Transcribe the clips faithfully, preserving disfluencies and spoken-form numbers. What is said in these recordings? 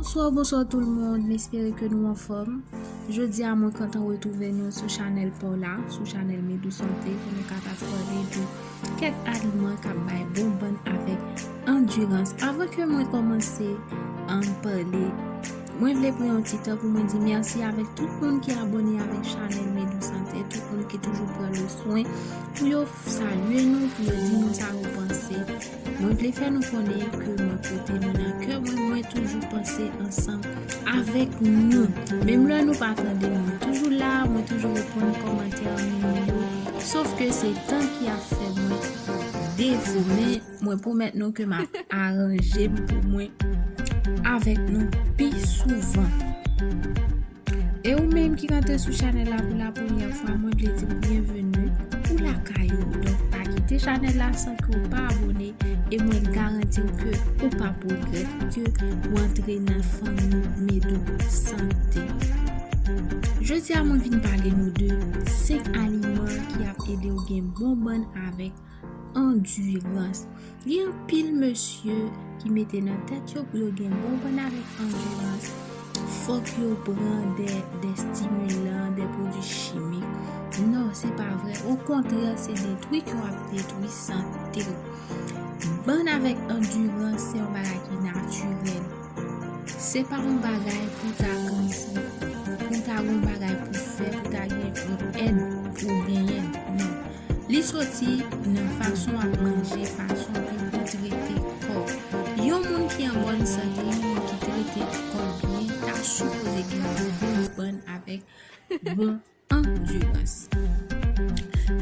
Bonswa, bonswa tout le monde, m espere ke nou anfòm. Jodi a, mwen kontan retwouve nou sou chanèl pa w la, sou chanèl Medou Santé, pou nou kapab pale de kèk aliman k ap bay bon bann avèk andirans. Avan ke mwen kòmanse an pale, mwen vle pran yon ti tan pou mwen di mèsi avèk tout moun ki abòne avèk chanèl Medou Santé, tout moun ki toujou pran le swen pou yo salye nou, pou yo di nou sa yo panse. Mwen vle fè nou konnen ke mwen pote nou nan kè mwen, mwen toujou panse ansanm avèk nou. Menm lè nou pa tande, mwen toujou la, mwen toujou reponn kòmantè nou yo. Sof ke se tan ki ap fè mwen defo, men mwen pwomèt nou ke m ap aranje m pou mwen avèk nou pi souvan. E ou menm ki rantre sou chanèl la pou la premyè fwa, mwen vle di w byenveni, ou lakay ou. Donk, pa kite chanèl la san ke w pa abòne, e mwen garanti w ke ou p ap regrèt ke w antre nan fanmi Medou Santé. Jodi a, mwen vin pale nou de senk aliman ki ap ede w gen bon bann avèk andirans. Gen anpil mesye ki mete nan tèt yo pou yo gen bon bann avèk andirans, fòk yo pran de, de stimulan, de pwodui chimik. Non, se pa vre. Okontrè, se detwi ke w ap detwi sante w. Bann avèk andirans, se yon bagay ki natirèl. Se pa yon bagay pou ta gansi, pou ta gen yon bagay pou fè, pou ta gen yon èd pou genyen. Non. Li soti nan fason w ap manje, fason ke ou trete kò w. Yon moun ki an bòn sante, yon moun ki trete kò l byen, ta sipoze gen bon bann avèk bon andirans.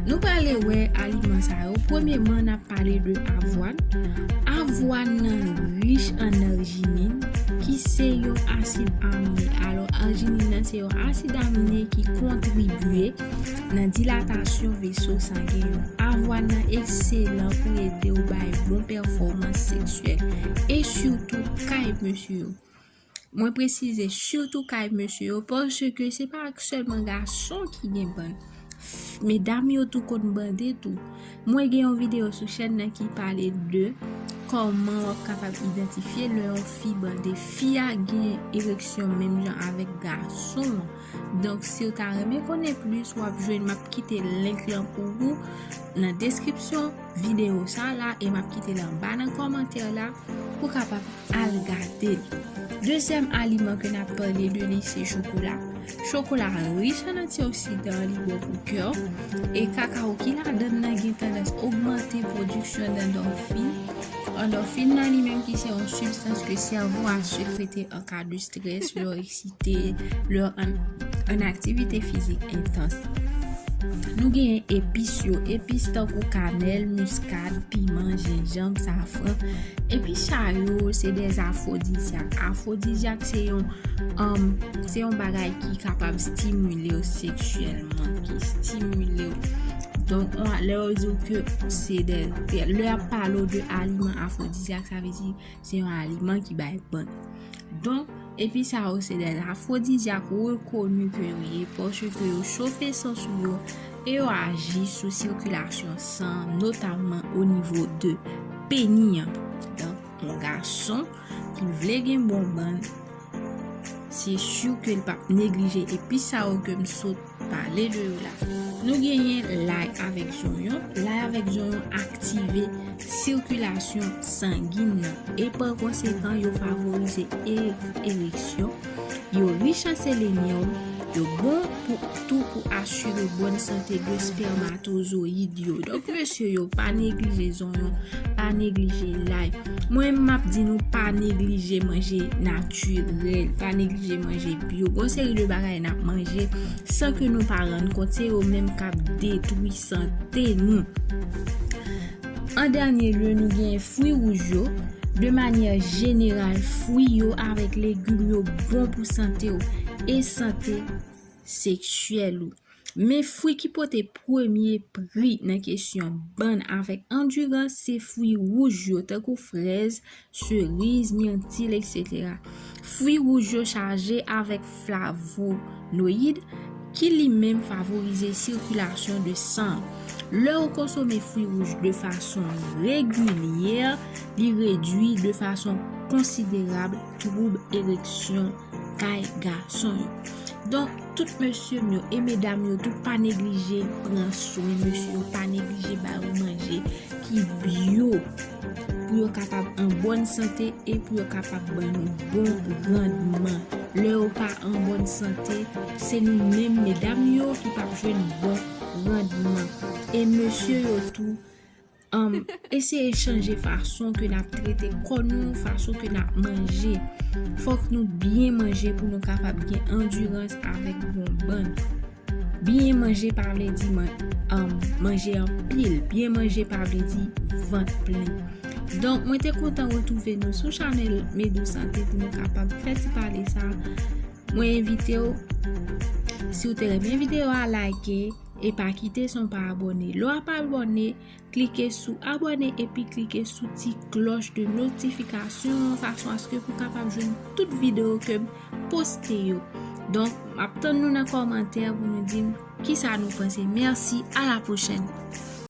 Nou prale wè aliman sa yo. Premyeman, n ap pale de avwàn. Avwàn nan rich an arginin, ki se yon asid amine. Alò, arginin nan se yon asid amine ki kontribye nan dilatasyon veso sangen yo. Avwàn nan ekselan pou ede w bay bon pèfòmans seksyèl, e sitou kay mesye yo. Mwen presize, sitou kay mesye yo, paske se pa sèlman gason ki gen bann. Medam yo tou konn bande tou. Mwen gen yon videyo sou chèn nan ki pale de kòman w ap kapab idantifye lè yon fi bande. Fi a gen ereksyon menm jan avèk gason an. Donk, si w ta renmen konnen plis, w ap jwenn, m ap kite link lan pou ou nan deskripsyon videyo sa la, e m ap kite l anba nan kòmantè la pou w kapab al gade l. Dezyèm aliman ke n ap pale de li, se chokola. Chokola rich an antioksidan, li bon pou kè w. E kakawo ki ladan l nan gen tandans ogmante pwodiksyon dandòfin. Andòfin nan li menm ki se yon sibstans ke sèvo a sekrete an ka de strès, lè w eksite, lè w an, an aktivite fizik entans. Nou genyen epis yo, epis tankou kanèl, miskad, piman, jenjanm, safran. Epis sa yo, se de afwodizyak. Afwodizyak se yon, um, se yon bagay ki kapab stimile w seksyèlman, ki stimile w. Donk, on, lè yo di w ke se de, lè y ap pale w de aliman afwodizyak, sa vle di se yon aliman ki bay bann. Donk, epis sa yo se de afwodizyak rekoni ke yo ye, paske yo chofe san sou yo e yo aji sou sikilasyon san, notamman o nivo de peni an. Donk, yon gason ki vle gen bon bann, se si ke l p ap neglije epis sa yo ke m sot pale de yo la. Nou genyen lay avèk zonyon. Lay avèk zonyon aktive sikilasyon sangin nan e pa konsekan, yo favorize e-, ereksyon. Yo rich an selenyòm. Yo bon pou, tou pou asire bòn sante de spèmatozoyid yo. Donk, mesye yo, pa neglije zonyon, pa neglije lay. Mwen, m ap di nou, pa neglije manje natirèl, pa neglije manje byo. Gon seri de bagay n ap manje san ke nou pa rann kont, se yo menm k ap detwi sante nou. An dènye lye, nou gen fwi wouj yo. De manyè jeneral, fwi yo avèk legim yo bon pou sante w e sante seksyèl ou. Men fwi ki pote premye pri nan kesyon bann avèk andirans se fwi wouj yo, tankou frèz, seriz, mirtil, etsetera. Fwi wouj yo chaje avèk flavonoyid, ki li menm favorize sikilasyon de san. Lè w konsome fwi wouj de fason regilyè, li redui de fason konsiderab twoub ereksyon kay gason yo. Donk, tout mesye m yo e medam yo tou, pa neglije pran swen mesye yo, pa neglije ba yo manje ki byo pou yo kapab an bòn sante e pou yo kapab ban nou bon randman. Lè yo pa an bòn sante, se nou menm medam yo ki p ap jwenn bon randman. E mesye yo tou, um, eseye chanje fason ke n ap trete kò nou, fason ke n ap manje. Fòk nou byen manje pou nou kapab gen andirans avèk bon bann. Byen manje pa vle di man, um, manje anpil. Byen manje pa vle di vant plen. Donk, mwen te kontan retwouve nou sou chanèl Medou Sante pou nou kapab fè ti pale sa. Mwen envite w, si w te renmen videyo a, like e pa kite san w pa abòne. Lè w ap abòne, klike sou abòne epi klike sou ti klòch de notifikasyon an fason aske pou w kapab jwenn tout videyo ke m poste yo. Donk, m ap tann nou nan kòmantè pou nou di m kisa nou panse. Mèsi, a la pwochèn.